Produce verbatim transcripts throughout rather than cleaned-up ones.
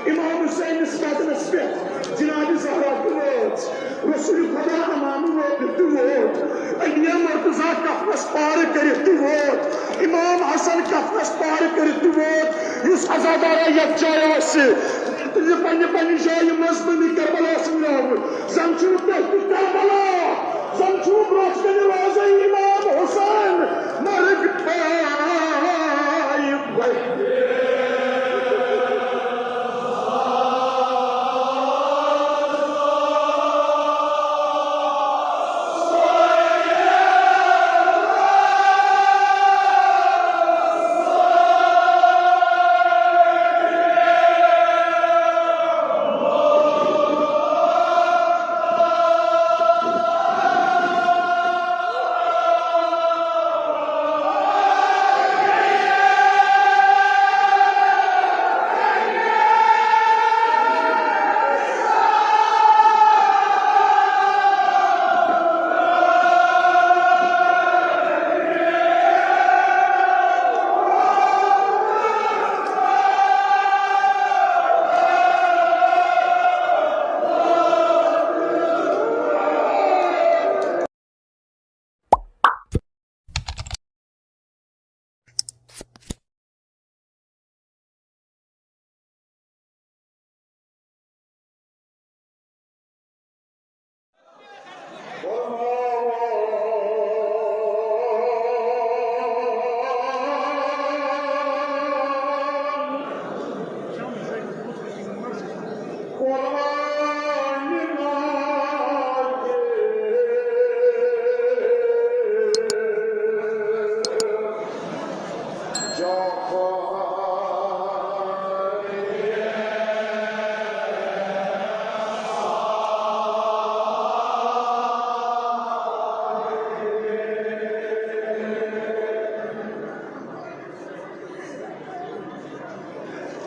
امام حسینس بدنس پٮ۪ٹھ جناب زہرا تہِ وٲژ، رسول خدا امام وٲتِتھ تہِ ووت، علی مرتضی کفنس پارٕ کٔرِتھ تہِ ووت، امام حسن کفنس پارٕ کٔرِتھ تہِ ووت۔ یُس عزادارا یتھ جایہِ آسہِ، تہٕ یہِ پننہِ پننہِ جایہِ مظلومی کربلا سمجھاوُن۔ زن چھُنہٕ تۄہہِ تہِ کربلا، زن چھُو برونٛٹھ کنہِ روزے امام حسین مرگ پاے وتہِ۔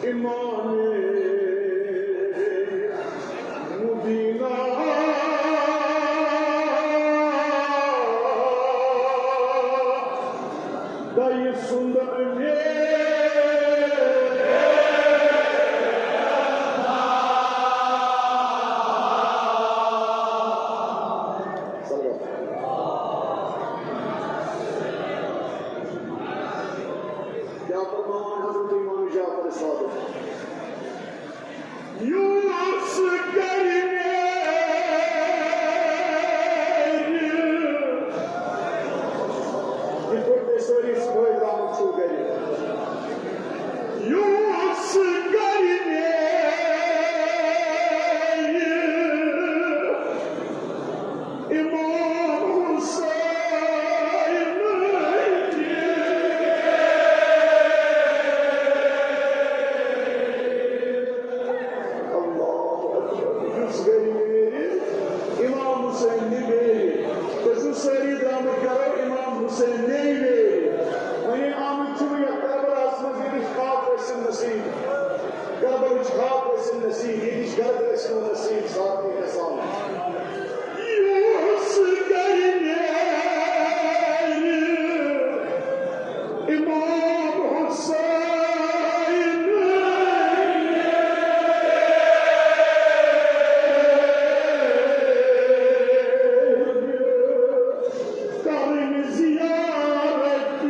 امام مدینہ دایہِ سُنٛد امیر۔ کیٛاہ فرماوان حضرت امام جعفر صادق؟ یُس گرِ نیرِ۔ یِتھ پٲٹھۍ تُہۍ سٲری صُبحٲے درٛامٕتۍ چھِو گرِ۔ یُس گرِ نیرِ۔ امام حسین۔ اللہ اکبر۔ یُس گرِ نیرِ، امام حسین نِوِ ویرِ۔ تُہۍ چھِو سٲری درٛامٕتۍ گرو، امام حسین نِوِ ویرِ۔ وۄنۍ آمٕتۍ چھِو یتھ کربلاہس منٛز، ییٚتِچ خاک ٲسِن نصیب۔ کربلٕچ خاک ٲسِن نصیب، ییٚتِچ گرد ٲسِن نصیب، ساتھ نِوِ سان۔ یُس گرِ نیرِ امام حسین۔ کرنہِ زیارت۔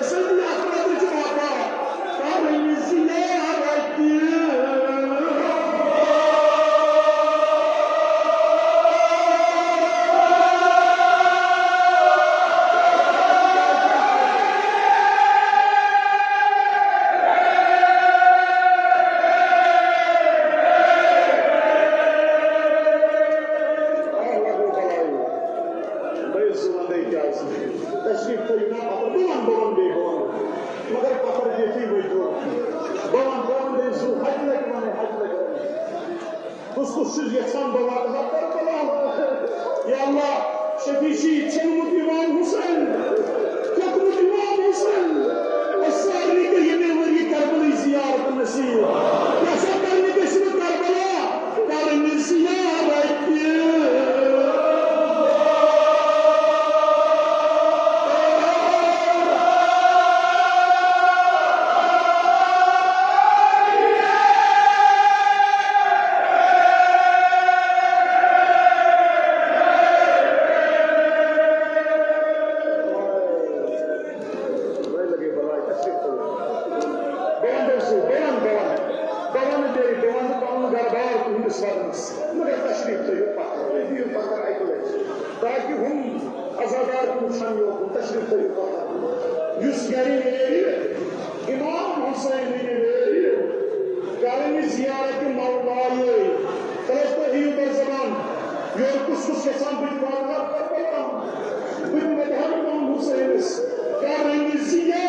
سیدی اکبر چھُ وفا، کرنہِ زیارتہِ۔ تشریف تھٲیِو نا پتہٕ، بہٕ وَنہٕ، بہٕ وَنہٕ بیٚیہِ، بہٕ وَنہٕ۔ مگر پتہٕ ییٚتھی ؤتھِو۔ بہٕ وَنہٕ، بہٕ وَنہٕ بیٚیہِ زٕ، ہَتہِ لَٹہِ وَنَے، ہَتہِ لَٹہِ وَنَے۔ کُس کُس چھُ یَژھان بہٕ واتہٕ ہا کربلا؟ یا اللہ، شفیع چھُ ژھیوٚنمُت امام حسین، کھوٚتمُت امام حسین۔ اَسہِ سارنٕے کٔر ییٚمے ؤری کربلٕچ زیارت نصیب۔ کیٛاہ سا کرنہِ گژھِ نہٕ کربلا؟ کرنہِ زیارتہِ۔ وۄنۍ لگے بلاے، تشریف تھٲیِو۔ بہٕ وَنہٕ تٔمۍ سٕے، بہٕ وَنہٕ، بہٕ وَنہٕ۔ بہٕ وَنہٕ بیٚیہِ، بہٕ وَنہٕ پَنُن گَرٕ بار تُہٕنٛدِس وَدنَس۔ مگر تشریف تھٲیِو پَتھر، تُہۍ دِیِو پَتھر اَکہِ لَٹہِ۔ تاکہِ ہُم عزادار تہِ وٕچھَن یوکُن، تشریف تھٲیِو پَتھر۔ یُس گَرِ نیرِ، امام حسین نیرِ، کَرنہِ زیارت مولایے۔ تَلَس تُہۍ ہیٚیِو تۄہہِ زبان۔ یورٕ کُس کُس یَژھان بہٕ تہِ واتہٕ ہا کربلا؟ بہٕ تہِ واتہٕ ہا امام حسینَس۔ کرنہِ زیارت۔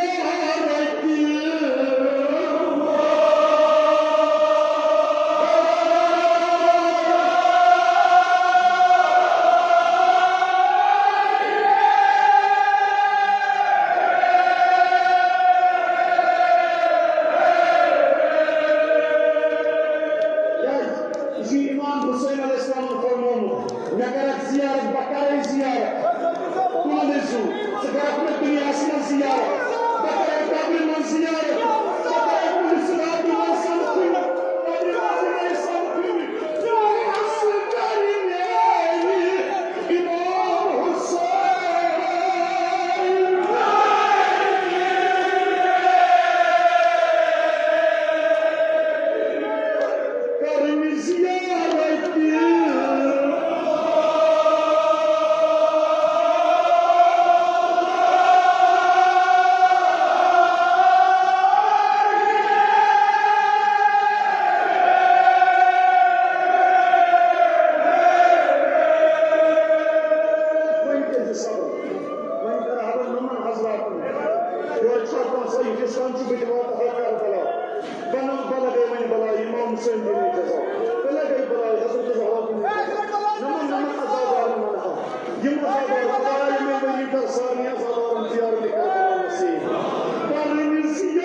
یہِ چھُ امام حسین علیہ السلامن فرمومُت، مےٚ کرکھ زیارت، بہٕ کرے زیارت۔ کُنُے سُہ، ژٕ کرکھ مےٚ دُنیاہس منٛز زیارت، بہٕ کرے قبرِ منٛز زیارت، بہٕ کرے کُنہِ صراطِ منٛز سمکھٕنۍ، قبرِ منٛز یِمے سمکھٕنۍ۔ وۄنۍ کٔرۍ زِ صبر، وۄنۍ کرٕ ہا بہٕ نوٚمَن حضراتَن، یورٕ چھا کانٛہہ صحیح، یُس وَنان چھُ، بہٕ تہِ واتہٕ ہا کربلا۔ بَنَن، بَنَن گٔے وۄنۍ بَلاے، امام حسین دِنۍ جزا۔ بَنَن گٔے بَلاے، حضرت زہرا دِنۍ جزا۔ نوٚمَن، نوٚمَن عزادارَن وَنہٕ ہا۔ یِم عزادار، خدایا، یِمَے ؤری کر سارنٕے عزادارَن زیارت کربلا نصیب۔ کرنہِ زیارت۔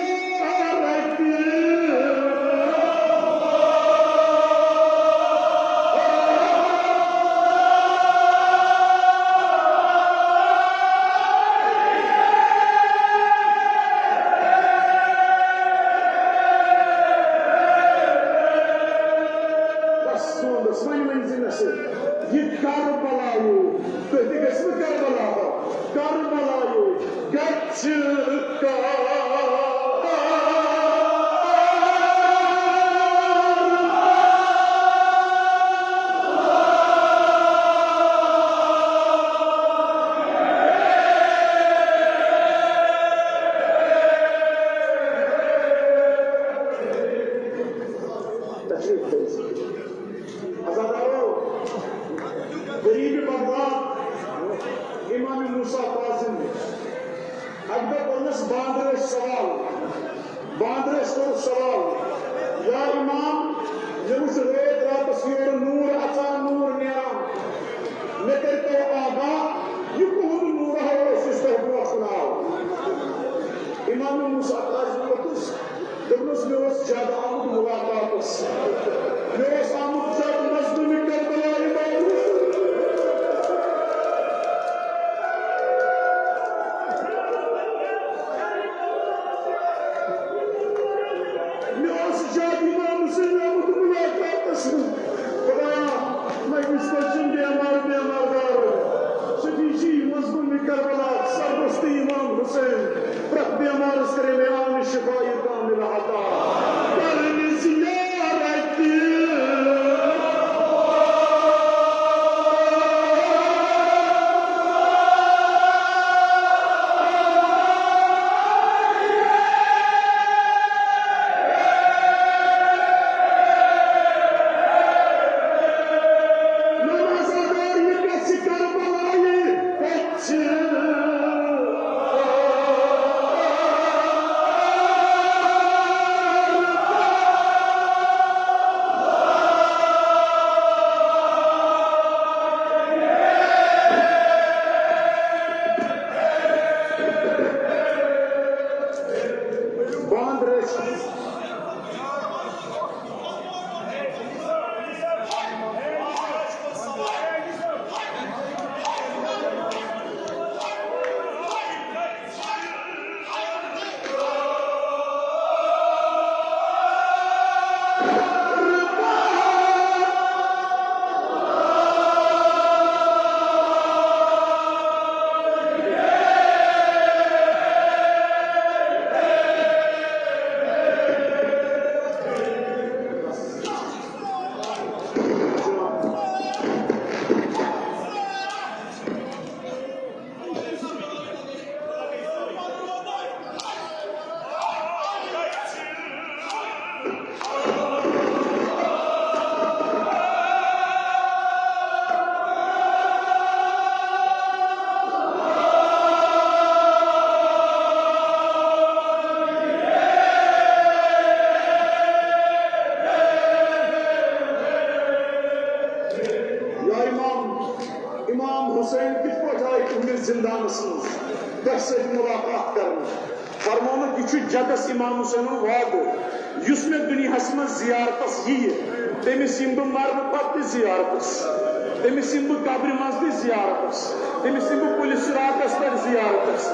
بس سونٛدس وۄنۍ ؤنۍ زِ مےٚ سۭتۍ، یہِ کربلایو، تُہۍ تہِ گٔژھِو کربلا، کربلایو گژھِ کار۔ تشریف تھٲیِو۔ عزادارو، غریب بغداد، امام موسیٰ کاظم، اکہِ دۄہ کوٚرنس باندرس سوال، باندرس کوٚرُس سوال، یا امام، مےٚ وُچھ رٲتۍ راتس یورٕ نوٗر اژان، نوٗر نیران، مےٚ کٔرۍتو آگاہ، یہِ کُہُنٛد نوٗر ہا اوس یُس تۄہہِ برونٛٹھ کُن آو؟ امام موسیٰ کاظم ووٚتھُس، دوٚپنَس، مےٚ اوس جد آمُت مُلاقاتَس۔ مےٚ اوس آمُت جد مظلومِ کربلا عبادت۔ مےٚ اوس جد امام حسین آمُت مُلاقاتَس۔ خدایا، مجلس منٛز چھِ بیمار، بیمار دار۔ شفیع چھِ مظلومِ کربلا، سربستی امام حسین۔ پرٛٮ۪تھ عرض کریں میان شفای کامل عطا۔ کرن زیارت۔ نمازدار، یہِ گژھِ کربلایہِ۔ یا امام، امام حسین کِتھ پٲٹھۍ آیہِ تُہنٛدِس زندانس منٛز تۄہہِ سۭتۍ ملاقات کرنہٕ؟ فرمونُکھ، یہِ چھُ جدس امام حسینُن وعدٕ، یُس مےٚ دُنیاہس منٛز زیارتس یِیہِ، تٔمِس یِمہٕ بہٕ مرنہٕ پتہٕ تہِ زیارتس، تٔمِس یِمہٕ بہٕ قبرِ منٛز تہِ زیارتس، تٔمِس یِمہٕ بہٕ پُلہِ صراطس پٮ۪ٹھ زیارتس۔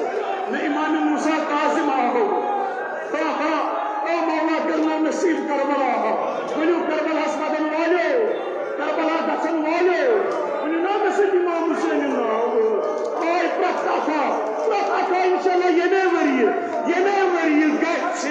نہ امام موسیٰ کاظم آو۔ آہا، آ مولا کرنا نصیب کربلا ہا۔ ؤنِو کربلاہس واتن والٮ۪و، کربلا گژھن والٮ۪و، ؤنِو نا مےٚ سۭتۍ امام حسین ناو۔ آے پرٛٮ۪تھ اکھ، پرٛٮ۪تھ اکھ انشاءاللہ ییٚمے ؤریہِ، ییٚمے ؤریہِ گژھِ۔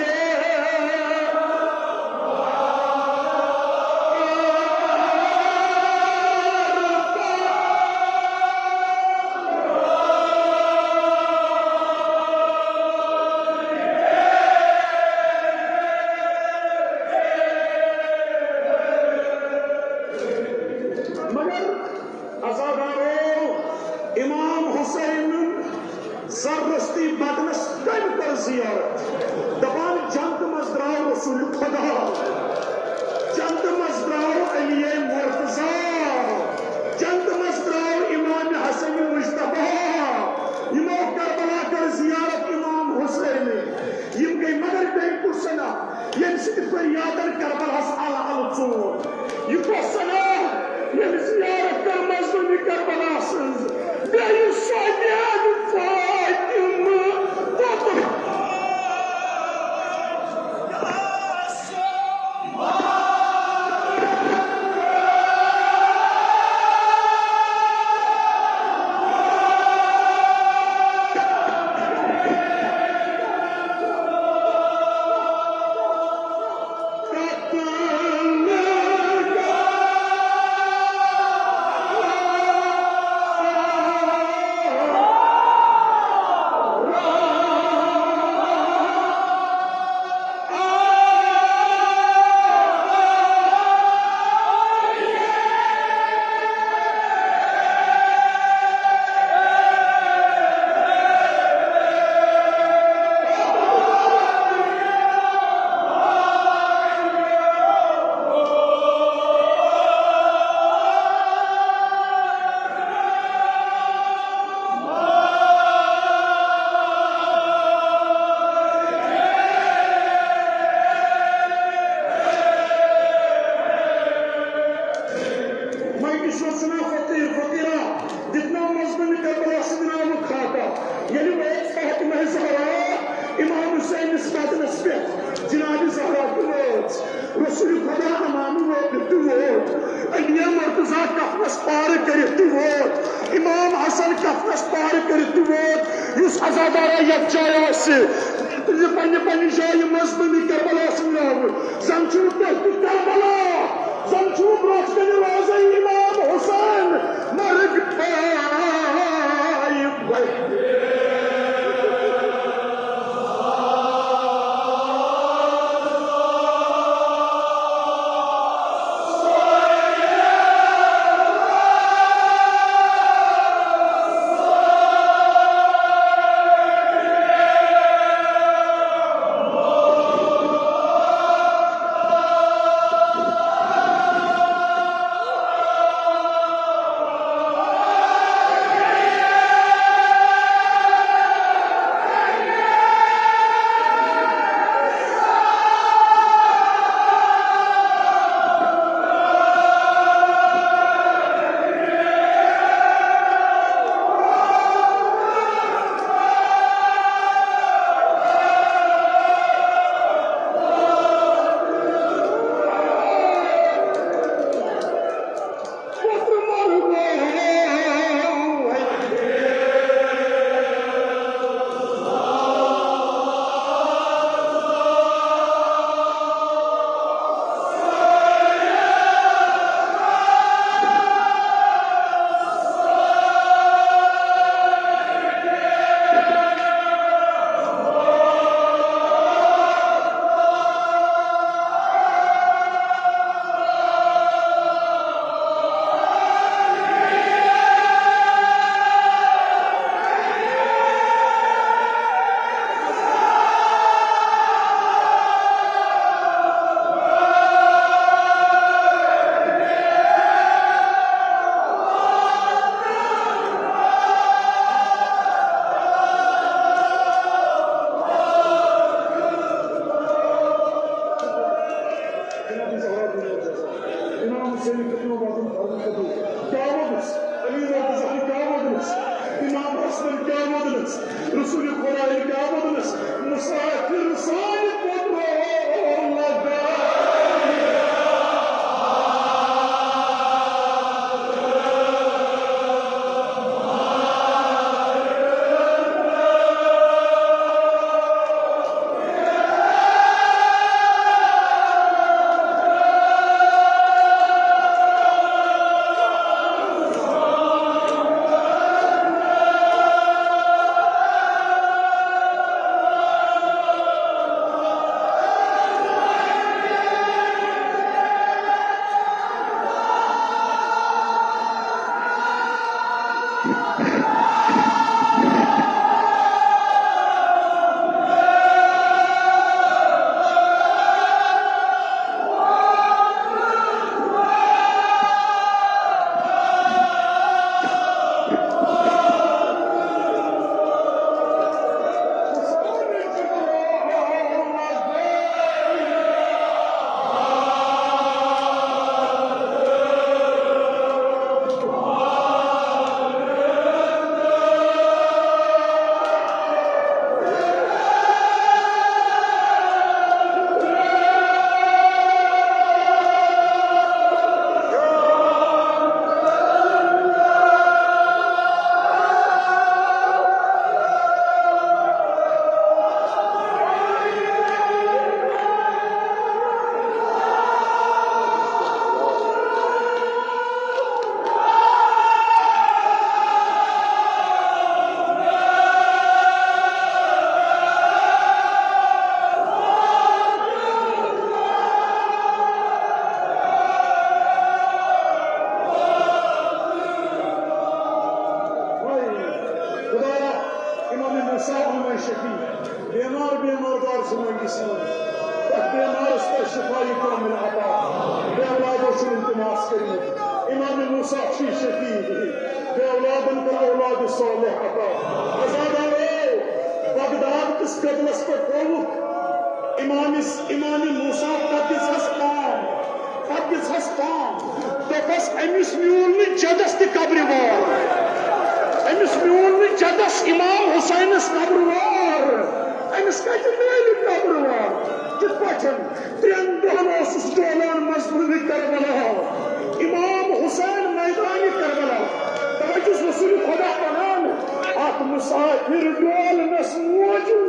مگر عزادارو، امام حسین زردشتی بدنس کٔمۍ کٔر زیارت؟ دپان، جنتہٕ منٛز درٛاو رسول خدا، جنتہٕ منٛز درٛاو علی مرتضی، جنتہٕ منٛز درٛاو امام حسن مجتبیٰ۔ یِمو کربلا کٔر زیارت امام حسین۔ یِم گٔے مگر بے کُس سنا، ییٚمہِ سۭتۍ فریادن کربلاہس الہٕ الہٕ ژوٗر۔ یہِ کۄس سنا، ییٚمہِ زیارت کٔر مظلومِ کربلا سٕنٛز، بیٚیہِ سۄ گیٚو فاطمہٕ پوٚتُس۔ مایکس وسنا فقیر فقیرا، دِتنو مظلوم کربلا سٕنٛدِ ناوُک خاکہ۔ ییٚلہِ وٲژ فاطمہ زہرا امام حسینس بدنس پٮ۪ٹھ، جناب زہرا تہِ وٲژ، رسول خدا امام وٲتِتھ تہِ ووت، علی مرتضی کفنس پارٕ کٔرِتھ تہِ ووت، امام حسن کفنس پارٕ کٔرِتھ تہِ ووت، یُس عزادارا یتھ جایہِ آسہِ۔ یہِ پننہِ پننہِ جایہِ مظلومی کربلا سُنٛد ناو۔ زن چھُو تُہۍ تہِ کربلا، زن چھُو برٛونٛٹھ کنہِ روزے امام حسین مرگ پایہِ وتہِ۔ امام حسین کتنو وطن فرض قبول۔ کیا ووٚنُس؟ علی رضا کیا ووٚنُس؟ امام حسن کیا ووٚنُس؟ رسول خدایَن کیا ووٚنُس؟ مسافر سانہِ خٲطرٕ۔ خدایا، امام موسیٰ عمر شفیع، بیمار بیمار دار زمانگی سان، تتھ بیمارس کر شفای کامل عطا، بے اولادو چھُ التماس کٔرمٕژ۔ امام موسیٰ چھی شفیع، بے اولادن کر اولاد صالح عطا۔ عزادارو، بغداد کس قبلس پہ تھووُکھ امام، امام موسیٰ تتھ دِژہس پام، تتھ دِژہس پام۔ دوٚپس، أمِس میوٗل نہٕ جدس تہِ قبرِ وار۔ أمِس میوٗل نہٕ جدس امام حسینس قبرِ وار۔ أمِس کتہِ میلہِ قبرِ وار؟ کِتھ پٲٹھۍ؟ ترٛٮ۪ن دۄہن اوسُس ڈولان مظلومِ کربلا، امام حسین میدانِ کربلا۔ توے چھُس رسول خدا ونان، اتھ مسافر ڈولنس موجود